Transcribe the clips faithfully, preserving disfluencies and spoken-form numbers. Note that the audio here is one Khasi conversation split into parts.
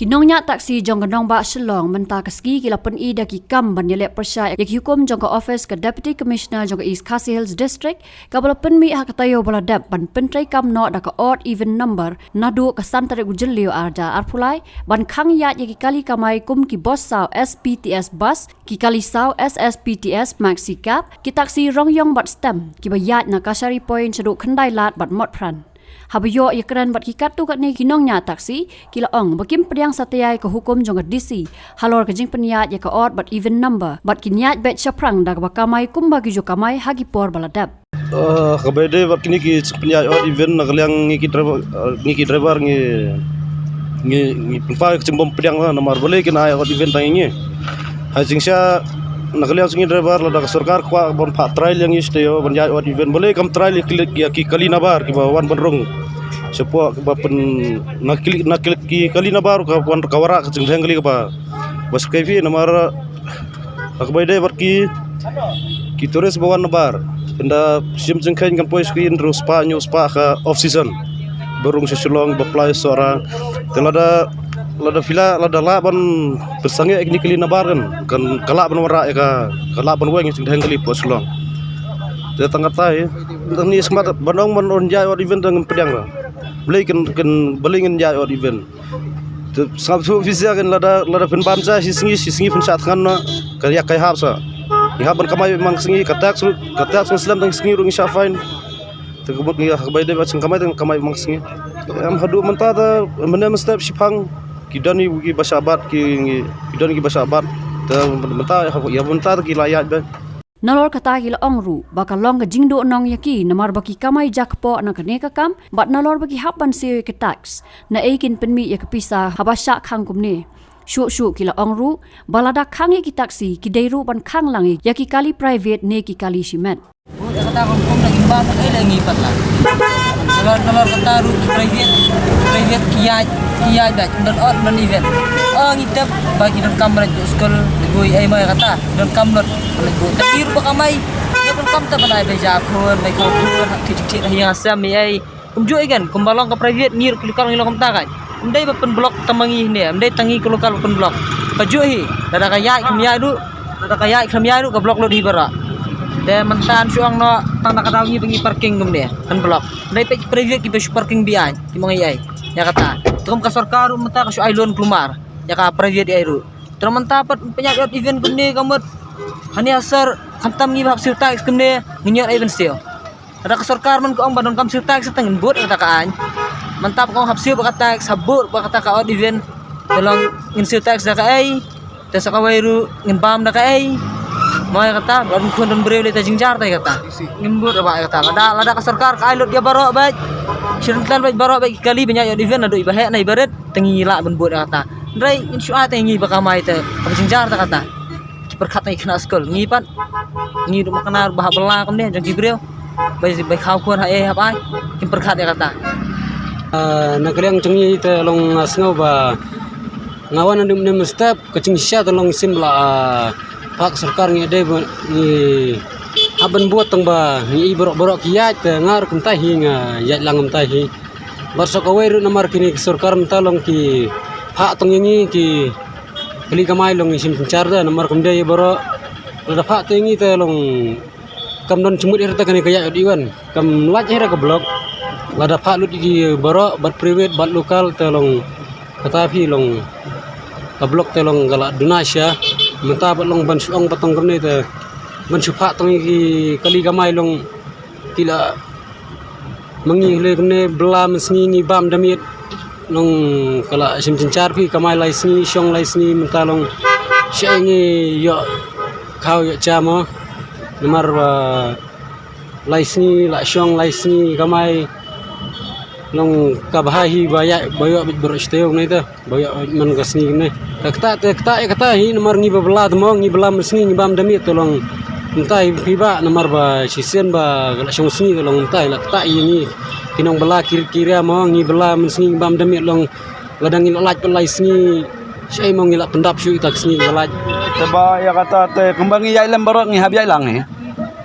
Ki nongñiah taxi jong ka nongbah Shillong mynta ka sngi ki la pyni da ki kam ban ïaleh pyrshah ïa ki hukum jong ka office ka Deputy Commissioner jong ka East Khasi Hills District, kaba la pynmih ha ka taïew ba la dep ban pyntreikam noh da ka odd even number naduh ka san tarik u Jylliew ar hajar arphew lai, ban khang ïaid ïa ki kali kamai kum ki bus saw S P T S bus, ki kali saw S S P T S maxi cab, ki taxi rong ïong bad stem, kiba ïaid na Kashari Point shaduh Khyndailad bad Motphran. Haba ïoh ïakren bad ki katto katne ki nongñiah taxi, ki la ong ba kim pdiang satia ïa ka hukum jong ka D C halor ka jingpynïaid ïa ka odd bad even number, bad kin ïaid beit shaphrang da kaba kamai kumba ki ju kamai ha ki por ba la dep. Ah, kaba ïadei bad kine ki jingpynïaid odd even, na ka liang ngi ki driver, ah, ngi ki driver ngi, ngi, ngi pynpaw ïa ka jingbym pdiang la, namar balei kin ai odd even tang ïa ngi. Ha jingshisha na ka liang jong ngi driver, lada ka sorkar kwah ban phah trial ïa ngi sha taïew ban ïaid odd even, balei kam trial ïa ki, ïa ki kali nabar kiba wan ban rung shapoh kiba pyn, na ki, na ki, ki kali nabar ka wan ka wanrah ka jingdheng kali kaba, ba shu kei phi namar ha kaba ïadei bad ki, ki tourist ba wan nabar. Ynda shim jingkheiñ kan poi sha ki hynriew spah hynñiew spah ka off season, ba rung sha Shillong, ba plie Sohra. Te lada, lada phi lah, lada lah ban pynsangeh ïa kine ki kali nabar kan, kan ka lah ban wanrah ïa ka, ka lah ban weng ïa ka jingdheng kali hapoh Shillong. Te tang katta hi, tang ne smat ban ong ban ïaid odd even tang ngim pdiang la. Balei kin, kin, balei ngin ïaid odd even. Te sngap suk phi sha kan, lada, lada phin bam sha shi sngi, shi sngi phin shah thngan noh, ka ïa ka hap sa. Ngi hap ban kamai man ka sngi, ka tax ruh, ka tax ngi slem tang sngi ruh ngi shah fine. Te ka mut ngi ha kaba ïadei bad jingkamai tang kamai man ka sngi. Em haduh mynta te mynne mynstep shiphang ki don kiba shah bat, ki, ki don kiba shah bat. Te mynta, ïa mynta te ki la ïaid beit. Nalor kata ki la ong ruh ba ka long ka jingduh nong ïa ki namar ba ki kamai ja kpoh na kane ka kam, bad nalor ba ki hap ban siew ïa ka tax, naei kin pynmih ïa ka pisa haba shah khang kumne. Shuh shuh ki la ong ruh ba lada khang ïa ki taxi, ki dei ruh ban khang lang ïa ki kali private ne ki kali shimet. Bud ïa kata kum kum da kim bam da kaei la ngi pat la. Nalor, nalor kata ruh ki private, private ki ïaid, ki ïaid da, don odd, don even. Oh, ngi tip ba ki donkam ban leit skul, leit boi ei mo ïa kata, donkam lut ban leit boi. Te ki ruh ba kamai, ïa donkam te ban ai bai ja khun, bai khaw khun, ha ki jingthied ha ïing ha sem ei ei. Kumjuh ei kan, kumba long ka private, ngi ruh ki local ngi long kumta kan. Ym dei ba pynblock tang ma ngi ne, ym dei tang ngi ki local ba pynblock. Kajuh hi, lada ka ïaid khlem ïaid ruh, lada ka ïaid khlem ïaid ruh ka block lut hi baroh. Te mynta yn shu ong noh tang da ka daw ngi ba ngi parking kumne, kan block. Ym dei peit ki private kiba shu parking biang, kim ong ei ei ïa kata. Te kum ka sorkar ruh mynta ka shu ai loan kulmar ïa ka private ei ruh. Te mynta pat pynïaid odd even kumne ka mut, hani ha sor khamtam ngi ba hap siew tax kumne, ngin ïoh ei ban siew. Lada ka sorkar man ka ong ba donkam siew tax te ngin bud kata ka aiñ. Mynta ba ka ong hap siew bad ka tax, hap bud bad kata ka odd even. Te long ngin siew tax da kaei, te sa kawei ruh ngin bam da kaei. Mo ïa kata, ba don khun don briew lei te jynjar te ïa kata. Ngin bud bad ïa kata. Lada, lada ka sorkar ka ai lut ïa baroh beit, shi ryngkhlaiñ beit baroh beit ki kali ban ïaid odd even naduh iba heh na iba rit, te ngi lah ban bud ïa kata. Hynrei ngin shu ai te ngi ba kamai te kaba jynjar te kata. Ki pyrkhat ïa ki khynnah skul, ngi pat, ngi ruh ma khynnah ruh ba hap bylla kumne jong ki briew, bai, bai khaw khun ha ei hap ai, kim pyrkhat ïa kata. Ah, na ka liang jong ngi te long, ah, sngew ba nga wan naduh mynne mynstep, ka jingshisha te long shisien ba la, ah, phah ka sorkar, ngi dei ba ngi hap ban bud tang ba ngi i baroh baroh ki ïaid, te nga ruh kumta hi nga ïaid lang kumta hi. Bad sa kawei ruh namar kine ki sorkar mynta long ki phah tang ïa ngi ki kali kamai long ngi shim synshar te namar kam dei ïa baroh. Lada phah te ïa ngi te long kam don jingmut ïa kane ka ïaid odd even. Kam lait ïa ka block. Lada phah lut ïa ki baroh bad private bad local te long kata phi long ka block te long ka la duna sha. Mynta bad long ban shu ong pat tang kumne te ban shu phah tang ïa ki kali kamai long ki la ma ngi le kumne bylla mynsngi ngi bam da miet. Long ka la shim synshar phi kamai lai sngi shong lai sngi mynta long shaei ngi ïoh khaw ïoh cha mo. Namar ba lai sngi la shong lai sngi kamai long ka bha hi ba ïa ba ïoh bit baroh shi taïew kumne te. Ba ïoh man ka sngi kumne. Ka kata te kata ïa kata hi namar ngi ba bylla te mo ngi bylla mynsngi ngi bam da miet te long. Mynta hi phi ba namar ba shisien ba ka la shong sngi te long mynta hi la kata ïa ngi. Ki nongbylla ki rit ki ria mo ngi bylla mynsngi ngi bam da miet long. Lada ngi la lait pynlai sngi shaei mo ngi la pyndap shuh ïa ka sngi ba lait. Te ba ïa kata te kumba ngi ïaid lem baroh ngi hap ïaid lang hi.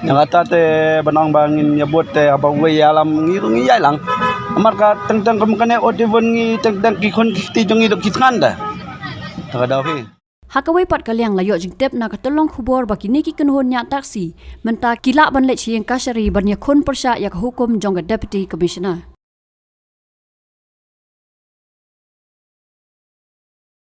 Ïa kata te ban ong ba ngin ïa bud te haba wei ïalam ngi ruh ngi ïaid lang. Namar ka teng teng kum kane odd even ngi teng teng ki khun ki kti jong ngi dok ki thngan da. Ha kawei pat ka liang la ïoh jingtip na ka tyllong khubor ba kine ki kynhun ñiah taxi mynta ki lah ban leit sha ïing kashari ban ïakhun pyrshah ïa ka hukum jong ka Deputy Commissioner.